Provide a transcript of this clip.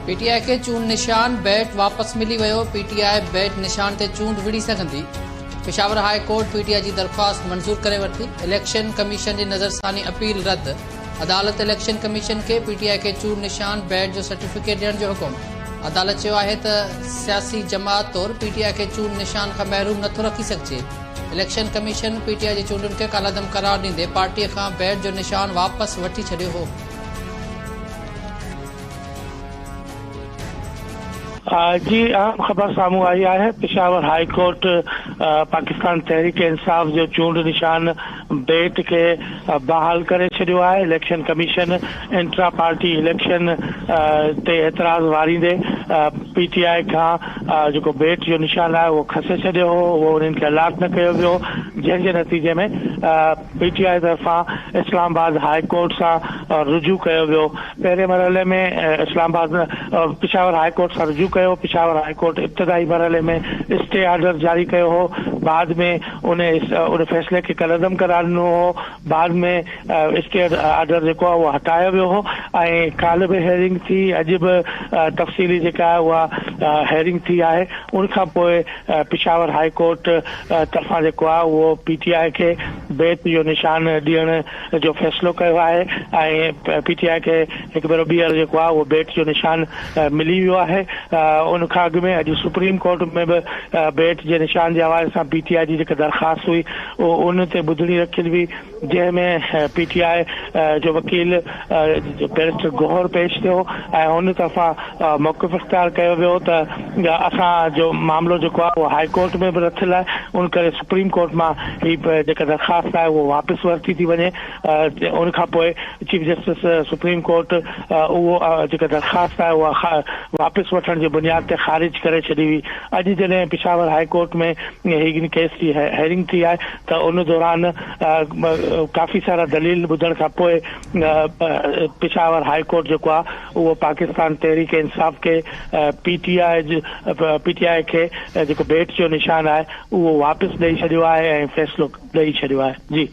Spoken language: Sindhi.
پي ٽي آء کي چونڊ نشان بيٽ واپس ملي ويو، پي ٽي آء بيٽ نشان تي چونڊ وڙهي سگهندي، Peshawar high court P T I جي درخواست منظور ڪري ورتي، اليڪشن ڪميشن جي نظرثاني اپيل رد، عدالت اليڪشن ڪميشن کي پي ٽي آء کي چونڊ نشان بيٽ جو سرٽيفڪيٽ ڏيڻ جو حڪم، عدالت چيو آهي ته سياسي جماعت طور پي ٽي آء کي چونڊ نشان کان محروم نٿو رکي سگهجي، اليڪشن ڪميشن پي ٽي آء جي چونڊن کي ڪالعدم قرار ڏيندي پارٽي کان بيٽ جو نشان واپس وٺي ڇڏيو هو. جي اهم خبر سامهون آئي آهي، پشاور هاء ڪورٽ پاڪستان تحريڪ انصاف جو چونڊ نشان بيٽ کي بحال ڪري ڇڏيو آهي، election commission intra party election تي اعتراض واريندي پي ٽي آء کان جيڪو بيٽ جو نشان آهي اهو کسي ڇڏيو هو، اهو انهن کي الاٽ نه ڪيو ويو، جنهن جي نتيجي ۾ پي ٽي آء طرفان اسلام آباد هاء ڪورٽ سان رجوع ڪيو ويو. پهرين مرحلي ۾ اسلام آباد پشاور هاء ڪورٽ سان رجوع ڪيو، پشاور هاء ڪورٽ ابتدائي مرحلي ۾ اسٽي آرڊر جاري ڪيو هو، بعد ۾ ان ان فيصلي کي ڪالعدم قرار ڏنو هو، بعد ۾ اسٽي آرڊر جيڪو آهي اهو هٽايو ويو هو ۽ ڪالهه به هيئرنگ ٿي اڄ به تفصيلي جيڪا آهي اها هيئرنگ ٿي آهي ان کان پوء پشاور هاء ڪورٽ طرفان جيڪو آهي اهو پي ٽي آء کي بيت جو نشان ڏيڻ جو فيصلو ڪيو آهي ۽ پي ٽي آء کي هڪ ڀيرو ٻيهر جيڪو آهي اهو بيٽ جو نشان ملي ويو آهي ان کان اڳ ۾ اڄ سپريم ڪورٽ ۾ به بيٽ جي نشان جي حوالي سان پي ٽي آء جي جيڪا درخواست هئي ان تي ٻڌڻي رکيل هئي جنهن ۾ پي ٽي آء جو وڪيل بئريسٽر گوهر پيش ٿيو ۽ ان طرفان موقف اختيار ڪيو ويو ته اسان جو معاملو جيڪو آهي اهو هاء ڪورٽ ۾ به رٿيل آهي ان ڪري سپريم ڪورٽ مان هي جيڪا درخواست آهي اهو واپس ورتي ٿي وڃي ان کان پوء چيف جسٽس سپريم ڪورٽ اهو جيڪا درخواست آهي اها واپس وٺڻ جي بنياد تي خارج ڪري ڇڏي هئي اڄ جڏهن پشاور هاء ڪورٽ ۾ هي ڪيس جي هيئرنگ ٿي آهي ته ان دوران ڪافي سارا دليل ٻڌڻ کان پوء پشاور هاء ڪورٽ جيڪو آهي اهو پاڪستان تحريڪ انصاف کي P T I P T I کي جيڪو بيٽ جو نشان آهي اهو واپس ڏئي ڇڏيو آهي ۽ فيصلو ڏئي ڇڏيو آهي جي.